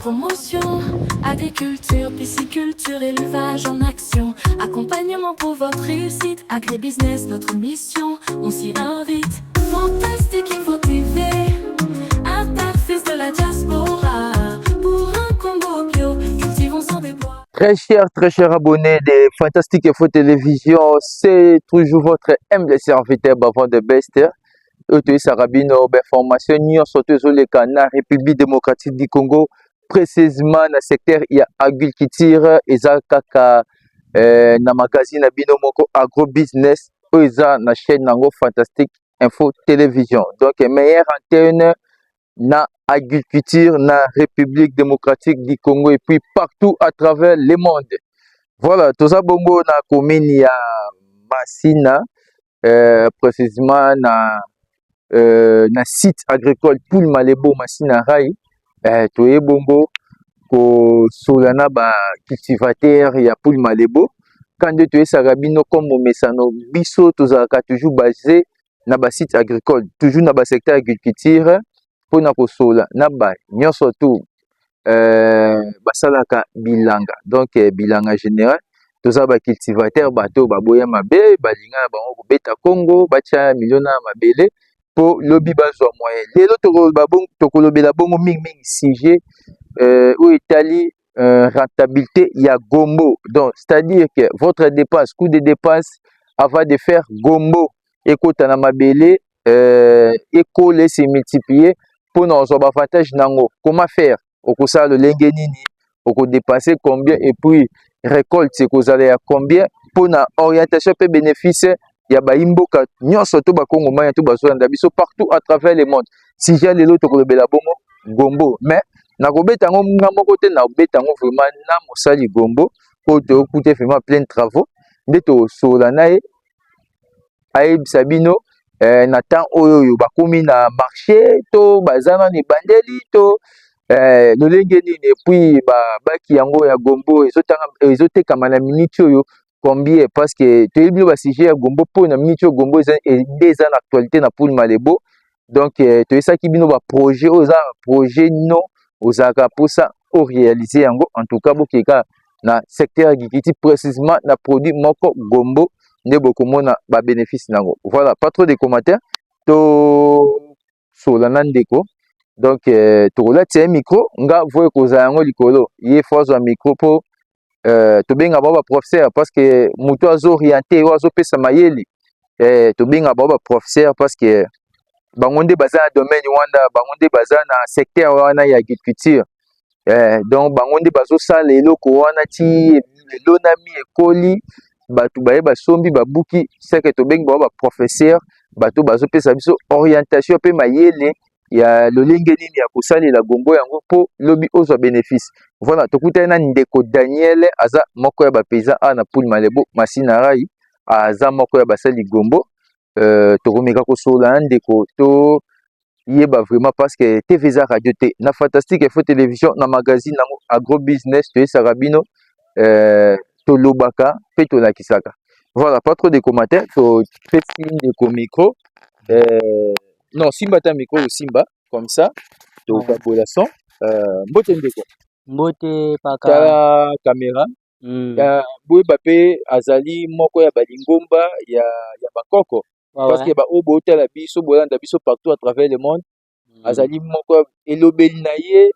Promotion, agriculture, pisciculture, élevage en action. Accompagnement pour votre réussite, agribusiness, notre mission, on s'y invite. Fantastique Info TV, interface de la diaspora. Pour un Congo bio, cultivons sans déboire. Très cher abonné de Fantastique Info Télévision, c'est toujours votre humble serviteur Bavon de Best. Oyo toyesaka bino bainformation nyonso to ezoleka na République démocratique du Congo, précisément na secteur ya agriculture. Eza kaka na magazine na bino moko Agro Business, oyo eza na chaîne nango Fantastique Info Télévision, donc meilleure antenne na agriculture na République démocratique du Congo et puis partout à travers le monde. Voilà, toza bongo na commune ya Masina, précisément na site agricole Poul Malebo Masina Rai. Toye bongo kosola na bacultivateur ya Poul Malebo. Ka nde toyesaka bino comme momesano, biso tozalaka toujours basé na basite agricole, toujours na basecteur agriculture, mpona kosola na ba nyonso tu basalaka bilanga, donc bilanga général. Toza bacultivateur, bato baboya mabe, balinga na bango kobeta Congo, batia milio na mabele mpo lobi bazwa moyen. Lelo tokolobela bongo mingimingi sujet oyo etali rentabilité ya gombo, donc c'est-à-dire que votre dépense, coût de dépense avant de faire gombo ekota na mabele, ekola, se multiplier, mpona kozwa baavantage nango. Comment faire? Okosala lolenge nini? Okodépenser combien? Et puis récolte ekozala ya combien? Mpona orientation mpe bénéfice ya bayimboka nyonso to bakongomani to bazolanda biso partout à travers le monde. Sujet lelo tokolobela bongo gombo, mais nakobeta yango nga moko te, nakobeta yango vraiment na mosali gombo oyo toyokuta vraiment plein travaux. Nde tosola na ye, ayebisa bino na temps oyo oyo bakomi na marché to baza nano ebandeli to lolenge nini, et puis babaki yango ya gombo ezotekama na miniti oyo combien, parce que toyebi bino basujet ya gombo mpo na miniti oyo gombo nde eza na actualité na Poul Malebo. Donc toyesaki bino baprojet oyo eza projet no ozalaka mposa oréaliser yango. En tout cas, bokeka na secteur agriculture, précisément na produit moko gombo, nde bokomona babénéfice nango. Voilà, pas trop de commentaires, tosola na ndeko. Donc tokolatisa ye micro, nga voye kozala yango likolo, ye fo azwa micro mpo tobenga bango baprofesseur, parce que moto azoorienter, oyo azopesa mayele, tobenga bango baprofesseur, parce que bango nde baza na domaine wana, bango nde baza na secteur wana ya agriculture. Donc bango nde bazosala eloko wana ti elonami, ekoli, bato baye basombi, babuki seke. Tobengi bango baprofesseur, bato bazopesa biso orientation mpe mayele ya lolenge nini ya kosalela gombo yango mpo lobi ozwa bénéfice. Voilà, tokutani na ndeko Daniel, aza moko ya bapaysan awa na Poul Malebo Masina Rai, aza moko ya basali gombo. Tokomeka kosolola na ndeko, toyeba vraiment, parce que TV eza radio te. Na Fantastique Info Télévision, na magazine nango Agro Business, toyesaka bino tolobaka mpe tolakisaka. Voilà, pas trop de commentaires, topesi ndeko micro. Non, simba ta micro, osimba comme ça, tokabola son. Mbote ndeko. Mbote paka. Tala caméra. Boyeba mpe azali moko ya balingomba ya bakoko, parce que baoyo bootala biso, bolanda biso partout à travers le monde, azali moko elobeli na ye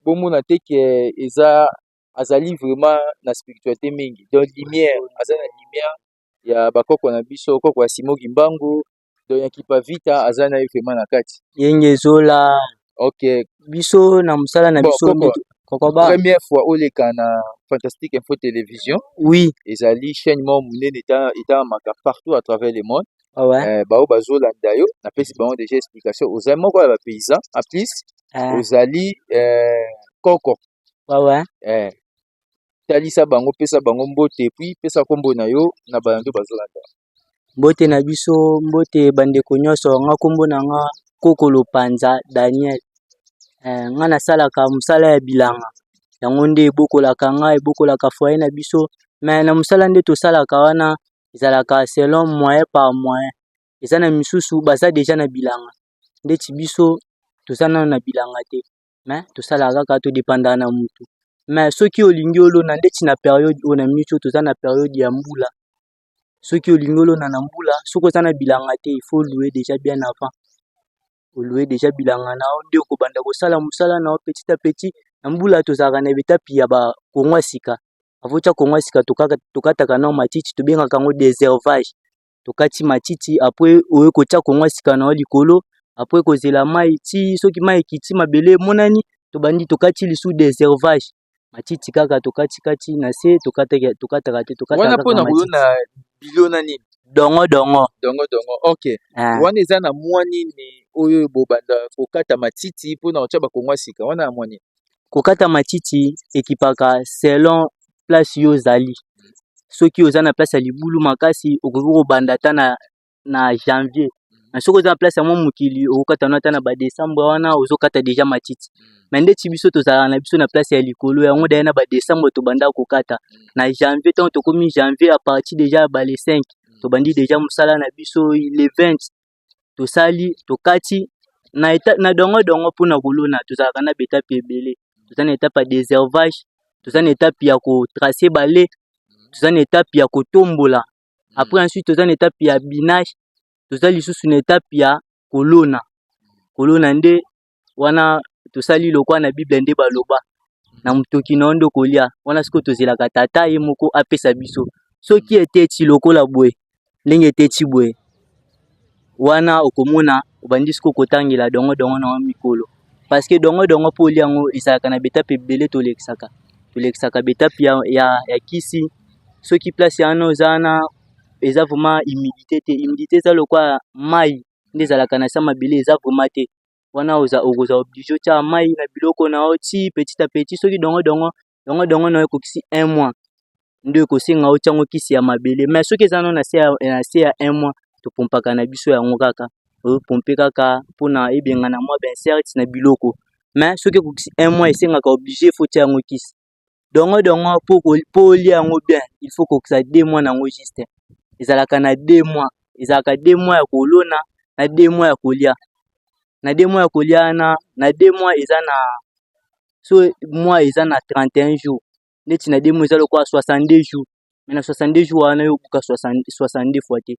bomona te ke eza azali vraiment na spiritualité mingi, donc lumière, aza na lumière ya bakoko na biso, koko ya Simo Kimbangu, donc ya Kipa Vita, aza na ye vraiment na kati. Yenge ezola. Ok. Biso na mosala na Bon, biso koko, nde kokoba. Première fois oleka na Fantastique Info Télévision. Oui. Ezali chaîne moko monene, etamaka partout à travers le monde. Bao bazolanda yo, napesi bango déjà explication: ozali moko ya bapaysan, en plus ozali koko. Talisa bango, pesa bango mbote, et puis pesa nkombo na yo na balando bazolanda. Mbote na biso, mbote bandeko nyonso. Nga nkombo na nga Koko Lopanza Daniel. Nga nasalaka mosala ya bilanga, yango nde ebokolaka nga, ebokolaka foyer na biso. Mais na mosala nde tosalaka wana, ezalaka selon moyen par moyen. Eza na misusu baza déjà na bilanga, ndeti biso toza nano na bilanga te. Mais tosalaka kaka, todépendaka na mutu. Mais soki olingi olona ndeti na période oyo, na minute oyo toza na période ya mbula, soki olingi olona na mbula, soki oza na bilanga te, il faut louer déjà bien avant. Olouer déjà bilanga na yo nde okobanda kosala mosala na yo petit à petit. Na mbula tozalaka na betapi ya bakongo ya sika. Avant tia kongo ya sika, tokataka nao matiti, tobengaka yango désherbage. Tokati matiti, après oye kotia kongo ya sika na yo likolo. Après kozela mai ti soki mai ekiti, mabele emonani, tobandi tokati lisusu désherbage, matiti kaka tokatikati na se, tokataka te. Wana Tokataka mpona kaka matiti. Kolona bilona nini? Dongo dongo. Dongo dongo, ok. Ah. Wana eza na mwa nini oyo bobanda kokata matiti mpona kotia bakongo ya sika wana ya mwa nini? Kokata matiti ekipaka selon place yo ozali. Soki oza na place ya libulu makasi, okoki kobanda ata na janvier. Na soki oza na place ya mwa mokili, okokata no ata na badécembre, wana ozokata déjà matiti. Mais ndeti biso tozalaka na biso na place ya likolo, yango daye na badécembre tobanda kokata. Na janvier, ntango tokomi janvier, à partir déjà ya bale 5, tobandi déjà mosala na biso. Le 20 tosali, tokati na dongo dongo. Mpona kolona tozalaka na baétape ebele. Toza na étape ya désherbage, toza na étape ya kotracer bale, toza na étape ya kotombola, après ensuite toza na étape ya binage, toza lisusu na étape ya kolona. Kolona nde wana tosali lokwa na Bible nde baloba na motoki na yo nde kolia. Wana sikoyo tozelaka tata ye moko apesa biso. Soki eteti lokola boye, ndenge eteti boye wana, okomona obandi sikoyo kotangela dongo dongo na yo mikolo, parce que dongo dongo mpo olia yango ezalaka na baétape ebele. Tolekisaka baétape ya kisi. Soki place wana oza wana eza vraiment humidité te, humidité eza lokwa mai nde ezalaka na se mabele, eza vraiment te, wana okozwa obligé otia mai na biloko na yo ti petit à petit. Soki dongo dongo, dongo dongo na yo ekokisi un mois, nde ekosenga otia yango kisi ya mabele. Mais soki eza nano na se ya un mois, topompaka na biso yango kaka, opompe kaka mpona ebengana mwa bainsecte na biloko. Mais soki ekokisi un mois, esengaka obligé faut tia yango kisi. Dongo dongo, mpo olia yango bien, il faut kokisa 2 mois nango juste. Ezalaka na 2 mois, ezalaka 2 mois ya kolona na 2 mois ya kolia. Na 2 mois ya kolia wana, na 2 mois eza na so mois eza na 31 jours. Neti na 2 mois eza lokola 62 jours. Mais na 62 jours wana, yo obuka 62 fois te,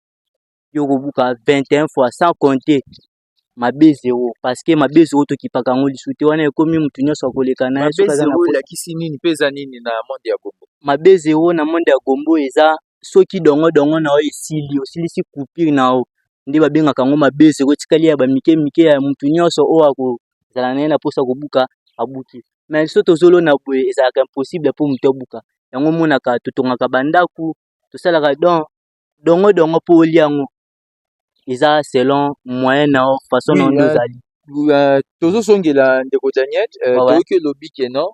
yo kobuka 21 fois, sans compter mabe zéro, parce que mabe zéro tokipaka yango lisusu te. Wana ekomi mutu nyonso akoleka na ye. Mabe zéro elakisi nini mpe eza nini na monde ya gombo? Mabe zéro na monde ya gombo eza soki dongo dongo na yo esili, osilisi coupure na yo, nde babengaka yango mabe zéro. Etikali ya bamike mike ya mutu nyonso oyo akozala na ye na mposa kobuka, abuki. Mais so tozolona boye, ezalaka impossible mpo motu abuka yango. Omonaka totongaka bandako, tosalaka don dongo dongo mpo olia yango eza selon moyen na yo, façon na yo nde ozali. Tozosongela ndeko Daniel. Toyoki olobi ke non,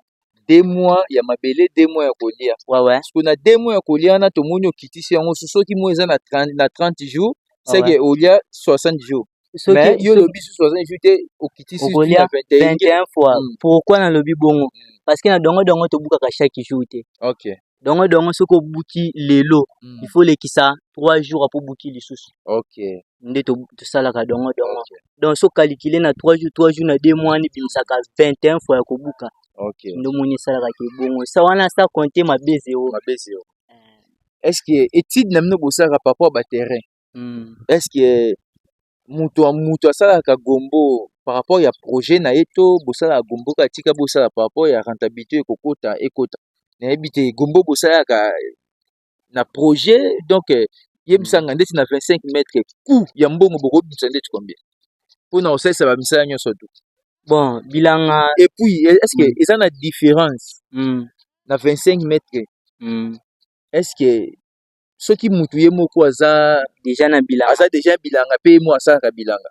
2 mois ya mabele, 2 mois ya kolia. Ouais. Parce que na 2 mois ya kolia wana, tomoni okitisi yango. Soki mois eza na 30, na 30 jours, c'est que olia 60 jours. Mais yo olobi su 60 jours te, okitisi. Okolia 21 fois. Pourquoi nalobi bongo? Parce que na dongo dongo tobukaka chaque jour te. Dongo dongo, soki obuki lelo, il faut lekisa 3 jours apo obuki lisusu. Nde tosalaka dongo dongo. Donc so calcule na 3 jours, 3 jours na 2 mois, wana ebimisaka 21 fois ya kobuka. Nde omoni esalaka ke bongo sa wana, sans compter mabe zéro. Mabe zéro. Est ce que étude na bino bosalaka par rapport baterrain, est ce que moto asalaka gombo par rapport ya projet na ye, to bosalaka gombo kaka tika bosala par rapport ya rentabilité ekokota ekota? Nayebi te, gombo bosalaka na projet. Donc yebisanga ndeti na 25 mètre, coût ya mbongo bokobimisa ndeti combien mpona kosalisa bamisala nyonso tu? Bon, bilanga. Et puis est ce que eza na différence na 25 mètre? Est ce que soki mutu ye moko aza déjà na bilanga, aza déjà bilanga mpe ye moko asalaka bilanga,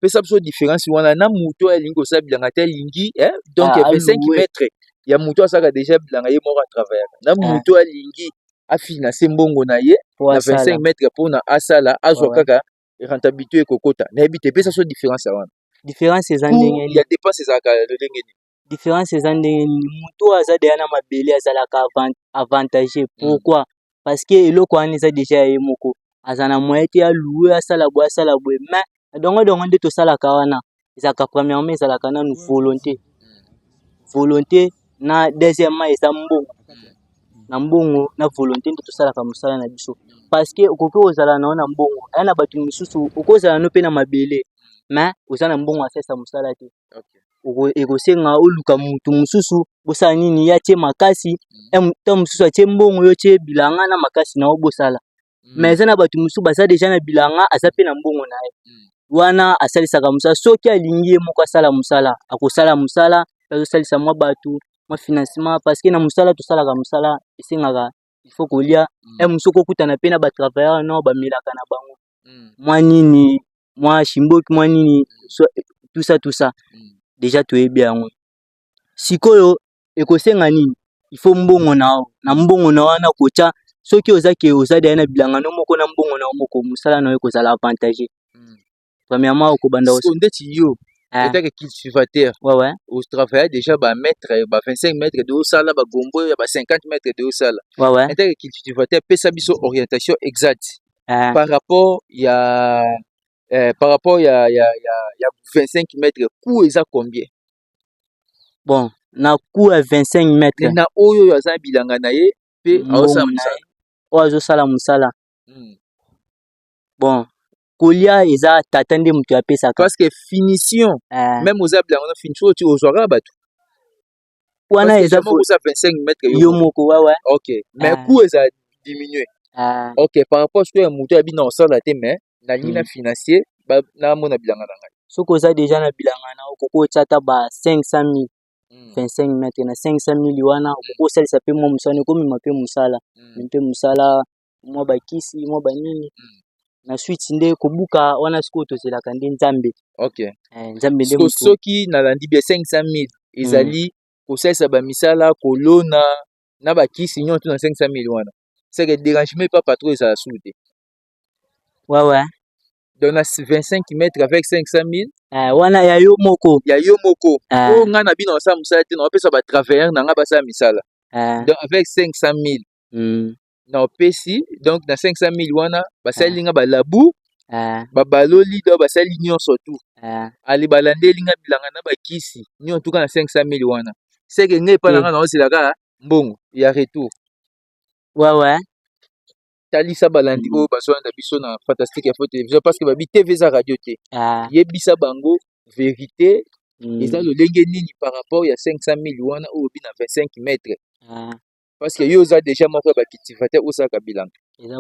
pesa biso différence wana na mutu oyo alingi kosala bilanga te, alingi donc 25 mètre ya mutu asalaka déjà bilanga, ye moko atravaillaka, na mutu oyo alingi afinancer mbongo na ye na 25 mètre mpona asala, azwa kaka rentabilité ekokota? Nayebi te, pesa so différence ya wana. Différence eza ndenge ya dépense ezalaka lolenge nini? Différence eza ndenge nini? Motu oyo aza deya na mabele azalaka avantage. Pourquoi? Parce que eloko wana eza déjà ya ye moko, aza na moyen te alouer, asala boye, asala boye. Mais dongo dongo nde tosalaka wana, ezalaka premièrement ezalaka nanu volonté. Volonté na deuxièmement eza mbongo. Na mbongo na volonté nde tosalaka mosala na biso. Parce que okoki kozala na yo na mbongo, aya na bato mosusu okozala no mpe na mabele, mais oza na mbongo asalisa mosala te. Ekosenga oluka mutu mosusu bosala nini, ye atie makasi, ntango mosusu atie mbongo, yo tie bilanga na makasi na yo bosala. Mais eza na bato mosusu baza deja na bilanga, aza mpe na mbongo na ye wana, asalisaka mosala. Soki alingi ye moko asala mosala, akosala mosala, azosalisa mwa bato mwa financement, parce que na mosala tosalaka, mosala esengaka il faut kolia. Mosusu okokutana mpe na batravailleur no bamelaka na bango mwa nini, mwa shimboki, mwa nini, tout ça, tout ça. Déjà toyebi yango. Sikoyo ekosenga nini? Il faut mbongo na yo. Na mbongo na wana kotya, soki oza ke oza deya na bilanga no moko, na mbongo na yo moko, mosala na yo ekozala avantage. Premièrement, okobanda ndeti yo en tant que cultivateur, otravaille déjà bamètre, ba 25 mètres de osala, bagombo ya ba 50 mètres de osala. En tant que cultivateur, pesa biso orientation exacte par rapport ya 25 mètres, coût eza combien? Bon, na coût ya 25 mètres, na oyo oyo aza bilanga na ye mpe aosala mosala. Oyo azosala mosala, bon, kolia eza tata nde moto apesaka. Parce que finition, même oza bilanga na finition oyo ozwaka bato. Wana eza oza 25 mètres. Yo moko, ouais. Ok, mais coût eza diminué. Ok, par rapport soki ya moto abi na osala te, mais nalingi na financier, namona bilanga na ngai. Soki oza deja na bilanga na, okoki otia ata ba 500 000. 25 mètres na 500 000 wana, okoki osalisa mpe mwa mosala, ekomema mpe mosala, mpe mosala mwa bakisi, mwa banini. Na suite nde kobuka wana. Sikoyo tozelaka nde Nzambe. Nzambe nde. Soki nalandi bien, 500 000 ezali kosalisa bamisala, kolona na bakisi nyonso na 500 000 wana, c'est que dérangement epa patron ezala sulu te. Ouais. Donc na 25 mètres avec 500 000. Wana ya yo moko. Ya yo moko. Oyo ngai na bino nasala mosala te, naopesa batravailleur na ngai basala misala. Donc avec 500 000, na opesi, donc na 500 000 wana basaleli nga balabour, babaloli, donc basali nyonso tu. Ale, balandeli nga bilanga na bakisi nyonso tuka na 500 000 wana. Seke ngai epai na ngai naozela kaka mbongo ya retour. Ouais. Talisa balandi oyo bazolanda biso na Fantastique Info Télévision, parce que babi TV eza radio te. Yebisa bango vérité eza lolenge nini par rapport ya 500 000 wana oyo obi na 25 mètres, parce que yo oza déjà moko ya bacultivateur, osalaka bilanga,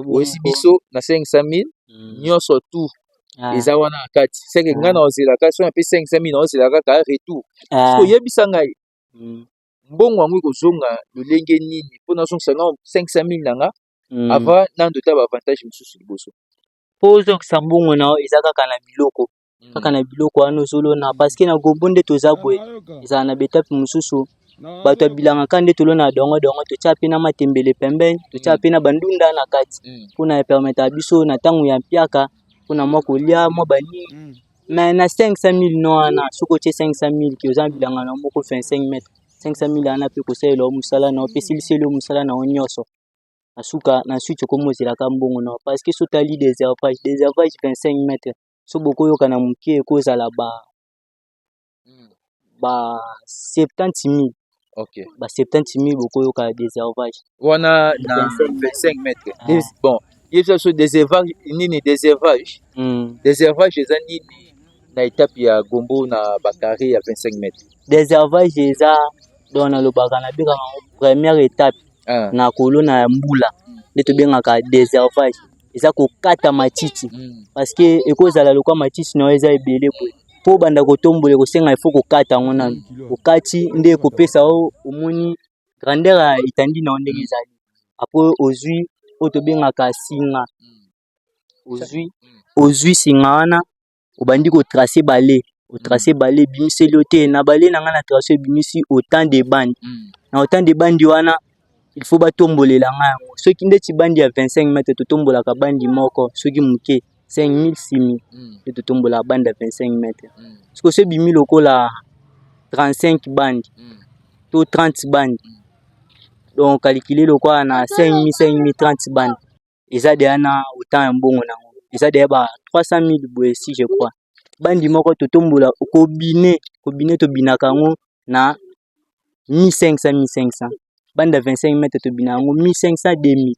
oyesi biso na 500 000 nyonso tout eza wana na kati. Seke ngai na ozelaka, so nape 500 000, naozela kaka retour. Oyebisa ngai mbongo yango ekozonga lolenge nini mpo nazongisa nga 500 000 na nga, avant nando ta baavantage mosusu liboso? Mpo ozongisa mbongo na yo, eza kaka na biloko, kaka na biloko wana ozolona, parce que na gombo nde toza boye, ezala na baétape mosusu. Bato ya bilanga kaka nde tolona dongo dongo, totia mpe na matembele pembeni, totia mpe na bandunda na kati, mpona epermettre biso na ntango ya mpiaka, mpona mwa kolia mwa banini. Mais na 500 000 no wana, soki otie 500 000 ke oza na bilanga na moko 25 mètres, 500 000 wana mpe kosalela yo mosala na yo, mpe esiliseli yo mosala na yo nyonso. Na suka, na suite, okomi ozelaka mbongo na yo, parce que so otali désherbage, désherbage 25 mètres, so bokoyoka na moke, ekozala ba 70 000. Ba 70 000 bokoyoka désherbage. Wana na 25 mètres. Bon, yebisa biso désherbage nini, désherbage. Désherbage eza nini na étape ya gombo na bacarré ya 25 mètres? Désherbage eza, donc nalobaka, nabengaka yango première étape na kolona ya mbula, nde tobengaka désherbage. Eza kokata matiti, parce que ekozala lokwa matiti na yo eza ebele boye, mpo obanda kotombola, ekosenga ifo kokata yango nanu. Okati nde ekopesa yo, omoni grandeur ya etandi na yo ndenge ezali. Après ozwi oyo tobengaka singa, ozwi singa wana, obandi kotrace bale, otrace bale, ebimiseli yo te na bale na ngai na trace, ebimisi autant de bande. Na autant de bande wana, il faut batombolela ngai yango. Soki ndeti bande ya 25 mètre, totombolaka bande moko soki moke 5000, 6000 nde totombolaka bande ya 25 mètre. Soki so ebimi lokola 35 bande to 30 bande, donc calcule lokola na 5000, 5000, 30 bande, eza deya na autant ya mbongo nango, eza deya ba 300 000 boye si je crois. Bande moko totombola, kobine, kobine, tobinaka yango na 1500 1500, bande ya 25 mètre tobina yango 1500 2000.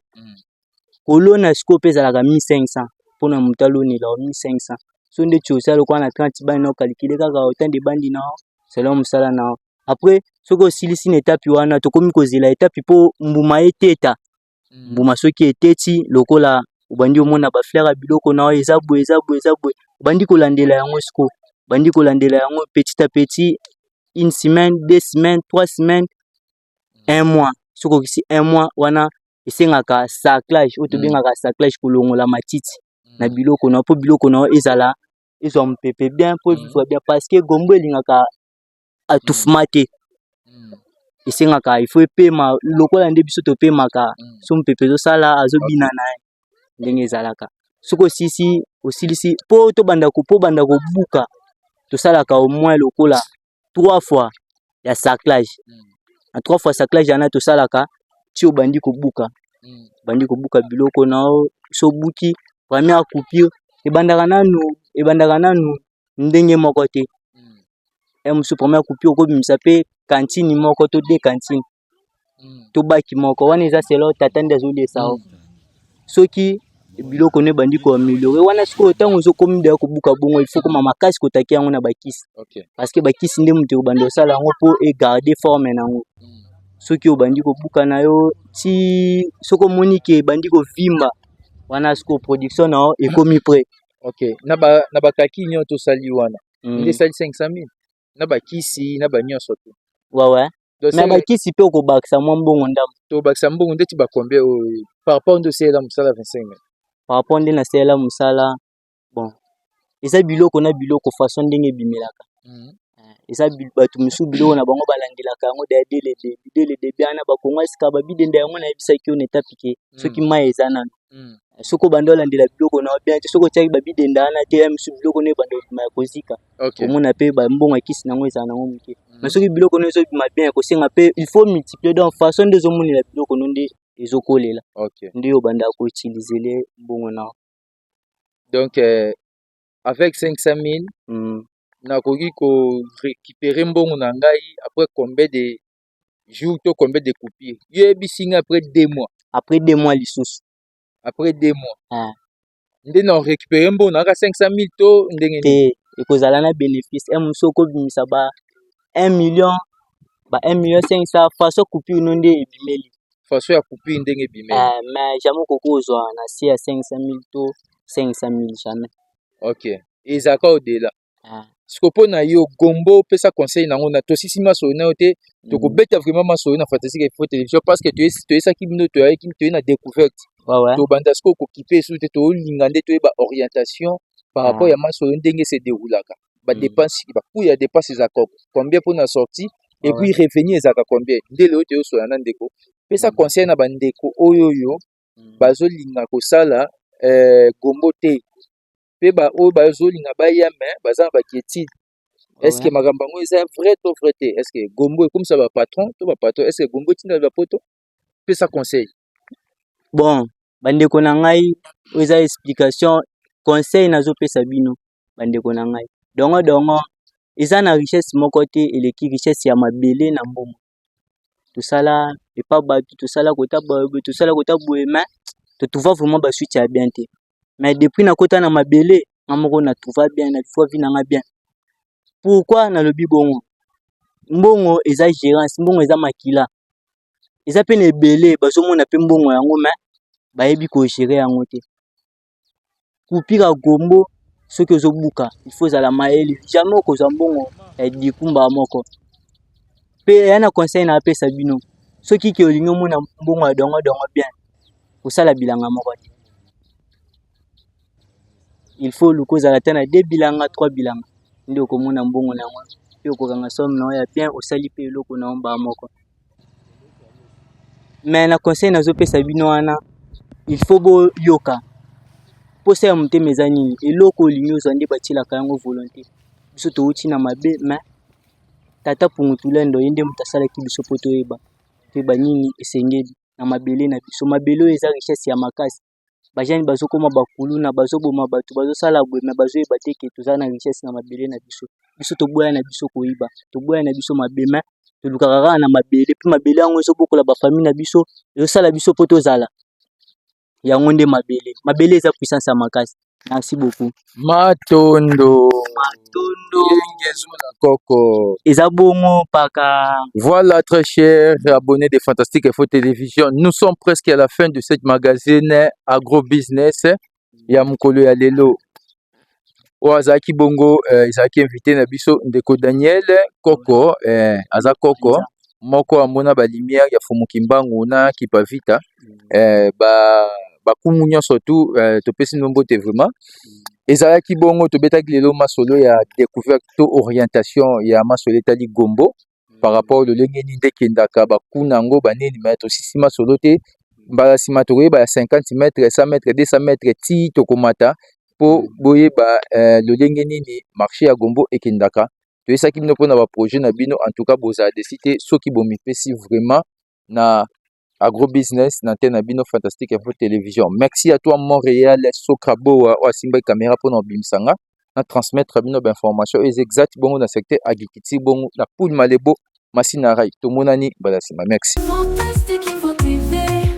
Kolona sikoyo mpe ezalaka 1500 mpona moto alonela 1500. So ndeti osala lokola na 30 bandi na ocalculer kaka autant de bandi na selon mosala na yo. Après, soki osilisi na etape wana, tokomi kozela etape mpo mbuma eteta. Mbuma soki eteti, lokola obandi omona bafleur ya biloko na yo eza boye, eza boye, eza boye, obandi kolandela yango. Sikoyo obandi kolandela yango petit à petit, une semaine, 2 semaines, 3 semaines, un mois. Soki okisi un mois wana, esengaka sarclage oyo tobengaka sarclage, kolongola matiti na biloko na yo mpo biloko na yo ezala ezwa mopepe bien mpo evivre bien, parce que gombo elingaka étouffement te. Esengaka il faut epema lokola nde biso topemaka. So mopepe ezosala, azobina na ye ndenge ezalaka. Soki osisi, osilisi mpo tobanda mpo banda kobuka, tosalaka au moins lokola trois fois ya sarclage. Na trois fois sarclage wana tosalaka ti obandi kobuka. Obandi kobuka biloko na yo. So obuki première coupure, ebandaka nanu ndenge moko te. Mosusu première coupure okobimisa mpe cantine moko to deux cantine to baki moko. Wana eza selon tata nde azoliesa yo. Soki biloko no ebandi koaméliorer wana, sikoyo ntango ozokomi deya kobuka bongo, il faut koma makasi kotaki yango na bakisi, parce que bakisi nde moto ekobanda kosala yango mpo egarder forme na yango. Soki obandi kobuka na yo ti soki omoni ke ebandi kovimba wana, sikoyo production na yo ekomi prêt. Ok, na bakaki nyonso tosali wana, nde esali 500 000 na bakisi na banyonso te? Wawe. Donc me bakisi mpe okobakisa mwa mbongo ndambo. Tobakisa mbongo ndeti bacombien oyo par rapport nde osalela mosala 25 000? Par rapport nde nasalela mosala, bon, eza biloko na biloko, façon ndenge ebimelaka. Eza bato mosusu biloko na bango balandelaka yango dès le début. Dès le début wana bakongo esika babidenda yango, nayebisaki yo na etape ke soki mai eza nano, soki obanda olandela biloko na yo bien te, soki otiaki babidenda wana te, ya mosusu biloko no ebanda obima ya kozika. Omona mpe bambongo ya kisi nango ezala nango moke. Mais soki biloko no ezobima bien, ekosenga mpe il faut multiplier. Donc façon nde ezomonela biloko no nde ezokolela, nde obandaka koutiliser mbongo na yo. Donc avec 500 000, nakoki korécupérer mbongo na ngai après combien de jours to combien de coupure? Yo yebisi ngai après 2 mois. Après 2 mois lisusu. Après 2 mois Ah. nde na récupérer mbongo nanga 500 000 to ndenge nini? Te, ekozala na bénéfice. Un mosusu okobimisa ba 1 million, ba 1 million 500, façon coupure no nde ebimeli. Façon ya coupure ndenge ebimeli. Mais jamais okoki kozwa na se ya 500 000 to 500 000, jamais. Ok, ezalaka au-delà. Ah. Siko mpo na yo, gombo, opesa conseil nango na tosisi masolo na yo te. Tokobeta vraiment masolo na Fantastique Info Télévision, parce que toyesaki bino, toyaki toye na découverte. Tobanda sikoyo kokipe esusu te, tolinga nde toyeba orientation par rapport ya masolo ndenge se déroulaka, badépense, bacoût ya dépense ezalaka combien mpona sortie et puis revenu ezalaka combien. Nde lelo toyosola na ndeko. Pesa conseil na bandeko oyo bazolinga kosala gombo te, mpe baoyo bazolinga baya me baza na baquiétude. Est ce que makambo yango eza vrai to vrai te? Est ce que gombo ekomisa bapatron to bapatron? Est ce que gombo etinda bapoto? Pesa conseil. Bon, bandeko na ngai, oyo eza explication, conseil nazopesa bino bandeko na ngai. Dongo dongo eza na richesse moko te eleki richesse ya mabele na mbongo. Tosala epa bato, tosala kota boye, tosala kota boye, mais totrouva vraiment basuite ya bien te. Mais depuis nakota na mabele nga moko, na trouva bien, na trouva vie na nga bien. Pourquoi nalobi bongo? Mbongo eza gérance, mbongo eza makila. Eza pe na ebele bazomona mpe mbongo yango, mais bayebi kogérer yango te. Coupure gombo, soki ozobuka, il faut ozala mayele. Jamais okozwa mbongo ya dikumba moko. Mpe eya na conseil na apesa bino: soki ke olingi omona mbongo ya dongo dongo bien, kosala bilanga moko te. Il faut oluka ozala ata na deux bilanga, trois bilanga, nde okomona mbongo na yango mpe okokanga somme na yo ya bien, osali mpe eloko na yo mbala moko. Mais na conseil nazopesa bino wana, il faut boyoka mposa ya motema eza nini. Eloko olingi ozwa nde batielaka yango volonté. Biso touti na mabe, mais tata Pungutulendo ye nde moto asalaki biso mpo toyeba nini esengeli na mabele na biso. Mabele oyo eza richesse ya makasi. Bajeunes bazokóma bakuluna, bazoboma bato, bazosala boye, mais bazoyeba te ke toza na richesse na mabele na biso. Biso toboya na biso koyiba, toboya na biso mabe, mais Tolukaka kaka na mabele, mpe mabele yango ezobokola ba famille na biso, ezosala biso mpo tozala. Yango nde mabele. Mabele eza puissance ya makasi. Merci beaucoup. Matondo. Matondo. Yengezola koko. Eza bongo paka. Voilà, très chers abonnés de Fantastique Info Télévision, nous sommes presque à la fin de cette magazine Agro Business ya mokolo ya lelo. Oyo azalaki bongo ezalaki invité na biso ndeko Daniel Koko, aza koko moko amona ba lumière ya Fumu Kimbangu na Kipavita, ba bakumu nyonso tu, topesi bino mbote vraiment. Ezalaki bongo tobetaki lelo masolo ya découverte to orientation ya masolo etali gombo par rapport lolenge nini nde ekendaka bakuna yango banini, me tosisi masolo te. Mbala nsima tokoyeba ya 50 mètre, 100 mètre, 200 mètre, ti tokomata mpo boyeba lolenge nini marché ya gombo ekendaka. Toyesaki bino mpona baprojet na bino. En tout cas, bozala déçus te soki bomipesi vraiment na agrobusiness na te na bino Fantastique Info Télévision. Merci à toi, Montréal Sokraboa, oyo asimbaki caméra mpona kobimisa nga na transmettre bino bainformation eza exact bongo na secteur agriculture, bongo na Poule Malebo Masina Rai. Tomonani mbala nsima, merci. Fantastique Info TV.